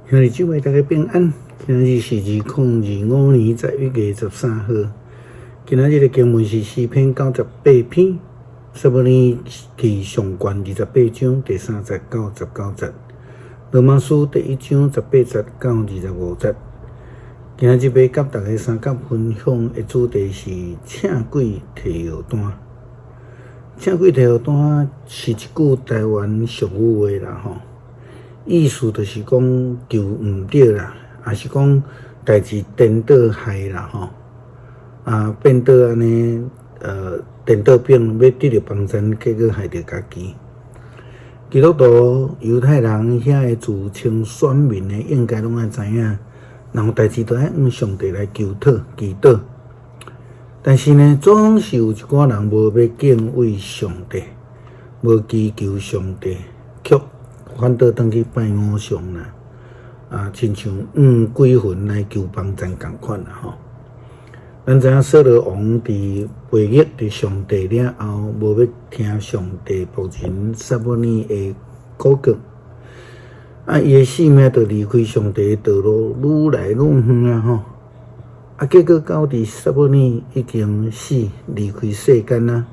兄弟姊妹大家平安，今日是2025年11月13號。今仔日的經文是詩篇98篇，撒母耳記上卷28章第3節到19節，羅馬書第1章18節到25節。今仔日欲佮大家相佮分享的主題是請鬼提藥單。請鬼提藥單是一句台灣俗語話啦，吼。意思就是講求毋著啦，抑是講代誌顛倒害啦，吼，啊變做按呢，顛倒反欲得著幫贊，結果害著家己。基督徒、猶太人遐个自稱選民的，應該攏愛知影，若有代誌都愛向上帝來求討、祈禱。但是呢，總是有一寡人無欲敬畏上帝，無祈求上帝，卻反倒轉去拜偶像啦，啊，親像向鬼魂來求幫贊仝款啦吼。咱知影掃羅王佇背逆佇上帝了後，無欲聽上帝僕人撒母耳的口告，啊，伊的性命就離開上帝的道路，愈來愈遠啊吼。啊，結果到佇撒母耳已經死離開世間啊，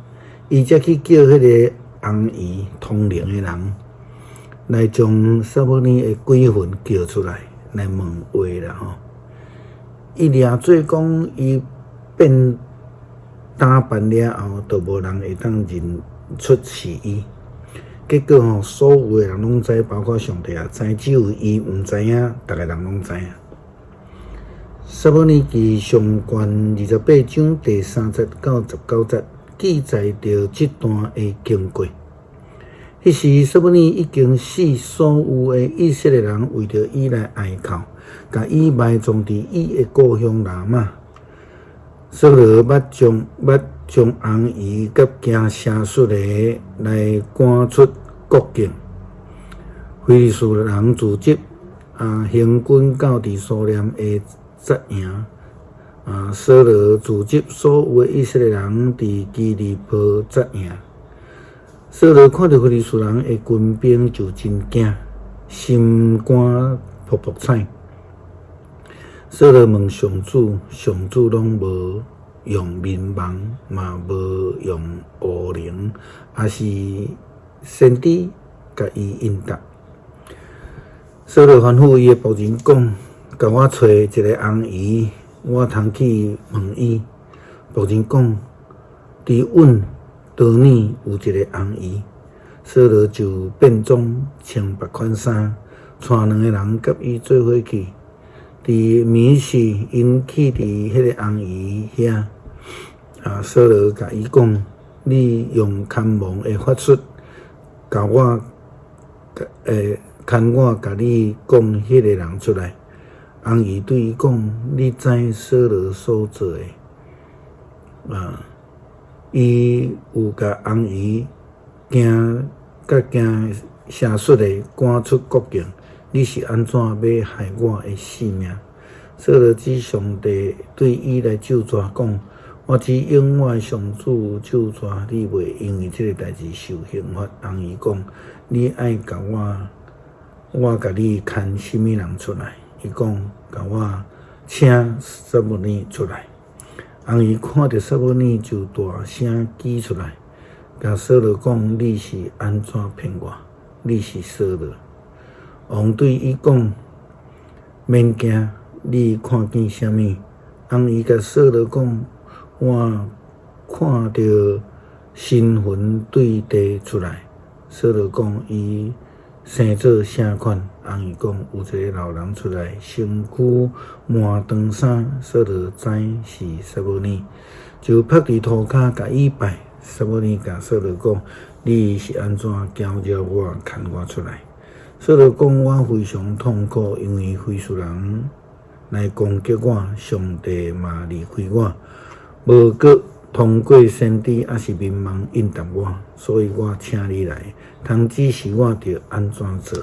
伊才去叫彼个紅衣通靈的人，來將撒母耳的鬼魂叫出來，來問話啦吼。伊掠做講，伊變打扮了後，就無人會當認出是伊。結果吼，所有的人攏知，包括上帝也知，只有伊毋知影，逐个人攏知影。撒母耳記上卷28章第3節到19節記載著這段的經過。彼時，撒母耳已經死，所有的以色列人為著伊來哀哭，共伊埋葬佇伊的故鄉拉瑪。掃羅捌將紅衣佮行邪術的來趕出國境。非利士人組織啊，行軍到佇書念的紮營。啊，掃羅組織所有的以色列人佇基利波紮營。掃羅看著非利士人的軍兵就真驚，心肝噗噗顫。掃羅問上主，上主攏無用眠夢，嘛無用烏靈，抑是先知共伊應答。掃羅吩咐伊的僕人講：共我揣一个紅衣，我通去問伊。僕人講：佇隱多珥有一个紅衣，掃羅就變裝穿別款衫，帶兩个人佮伊做伙去。佇暝時，𪜶去佇彼个紅衣遐，啊，掃羅共伊講：你用牽亡的法術，共我，牽我共你講彼个人出來。紅衣對伊講：你知掃羅所做的，啊。伊有共紅衣行佮行邪術的趕出國境，你是按怎欲害我的性命？掃羅指上帝對伊來咒詛講：我只永我的上主咒詛你袂因為這个代誌受刑罰。紅衣講：你愛共我，我共你牽啥物人出來？伊講：共我請撒母耳出來。紅衣看著撒母耳就大聲舉出來，共掃羅講：你是按怎騙我？你是掃羅。王對伊講：免驚，你看見啥物？紅衣共掃羅講：我看著神魂對地出來。掃羅講：伊生做啥款？紅衣講：有一个老人出來，身軀麻長衫。掃羅知是撒母耳，就伏佇塗跤共伊拜。撒母耳共掃羅講：你是按怎攪擾我，牽我出來？掃羅講：我非常痛苦，因為非利士人來攻擊我，上帝嘛離開我，無閣通過先知抑是眠夢應答我，所以我請你來，通指示我著按怎做。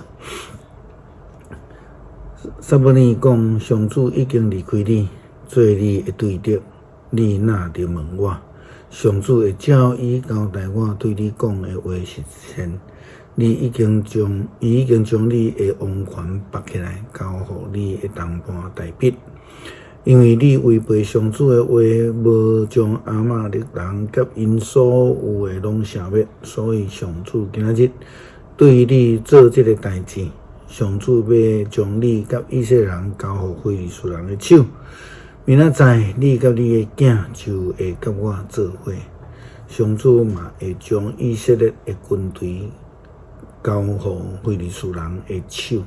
撒母耳講：上主已經離開你，做你的對敵，你哪著問我？上主會照伊交代我對你講的話實現。你已經將伊已經將你的王權縛起來，交予你的同伴大衛。因為你違背上主的話，無將亞瑪力人佮𪜶所有的攏消滅，所以上主今仔日對你做這个代誌。上主欲將你佮以色列人交予非利士人的手。明仔載，你佮你的囝就會佮我做伙。上主嘛會將以色列的軍隊交予非利士人的手。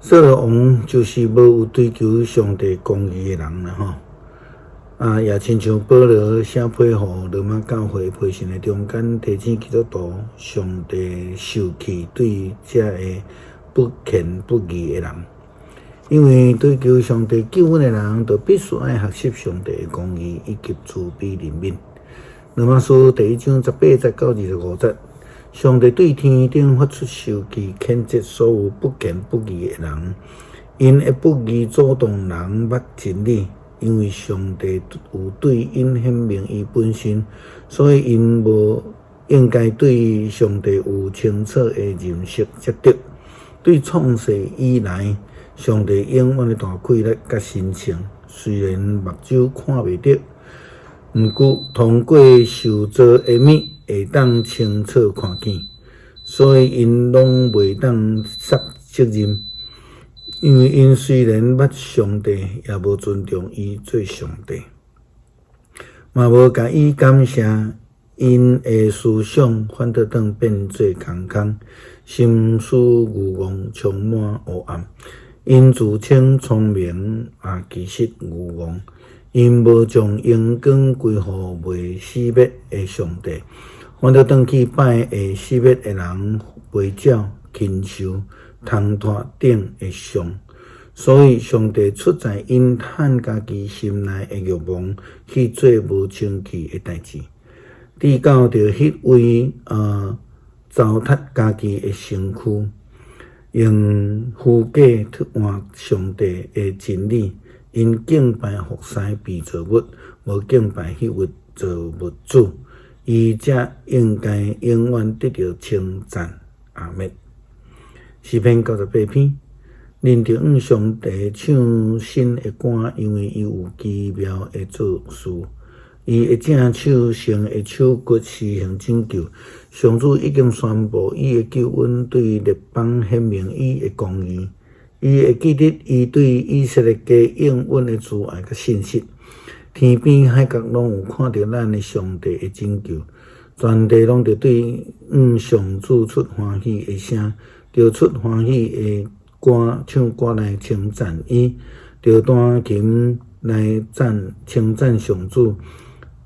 掃羅王就是無有追求上帝公義的人啦吼。啊，也親像保羅寫批予羅馬教會批信的中間提醒基督徒，上帝受氣對這个不虔不義的人，因為追求上帝救恩的人，就必須愛學習上帝的公義以及慈悲憐憫。羅馬書第一章18節到25節，上帝對天頂發出受氣，譴責所有不虔不義的人，𪜶的不義阻擋人捌真理。因為上帝有對𪜶顯明伊本身，所以𪜶無應該對上帝有清楚的認識才對。對創世以來，上帝永遠的大氣力佮神聖，雖然目睭看袂著，毋過通過受造的物會當清楚看見，所以𪜶攏袂當卸責任。因為𪜶雖然捌上帝，也無尊重伊做上帝，嘛無共伊感謝。𪜶的思想反倒轉變做空空，心思愚戇，充滿黑暗。𪜶自稱聰明，啊，其實愚戇。𪜶無將榮光歸予袂死滅的上帝，反倒轉去拜會死滅的人、飛鳥、禽獸、銅炭等的像，所以上帝出在𪜶趁家己心內的欲望去做無清氣的代誌，直到著彼位糟蹋家己的身軀，用虛假替換上帝的真理，𪜶敬拜服侍被造物，無敬拜彼位造物主，伊才應該永遠得著稱讚。阿們。詩篇98篇，恁著向上帝唱新的歌，因為伊有奇妙的做事，伊的正手成的手骨施行拯救。上主已經宣布伊的救恩，對列邦顯明伊的公義。伊會記得伊對以色列家應允的慈愛佮信實。天邊海角攏有看著咱的上帝的拯救，全地攏著對向上主出歡喜的聲。著出歡喜的歌，唱歌來稱讚伊；著彈琴來讚稱讚上主，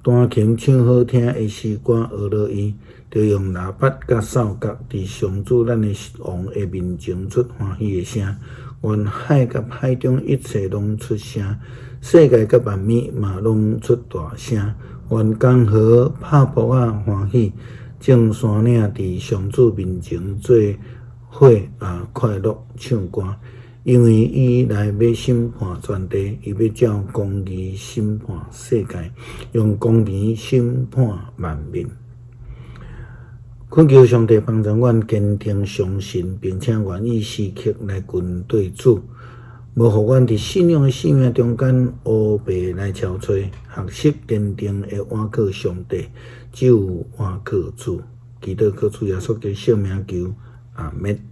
彈琴唱好聽的詩歌呵咾伊；著用喇叭佮哨角，佇上主咱的王的面前出歡喜的聲。願海佮海中一切攏出聲，世界佮萬物嘛攏出大聲。願江河拍噗仔歡喜，眾山嶺佇上主面前做伙啊，快樂唱歌，因為伊來欲審判全地，伊欲照公義審判世界，用公平審判萬民。懇求上帝幫助阮堅定相信，並且願意時刻來跟綴主，無予阮佇信仰的生命中間烏白來超揣，學習堅定的倚靠上帝，只有倚靠主。祈禱靠主耶穌基督聖名求，阿們。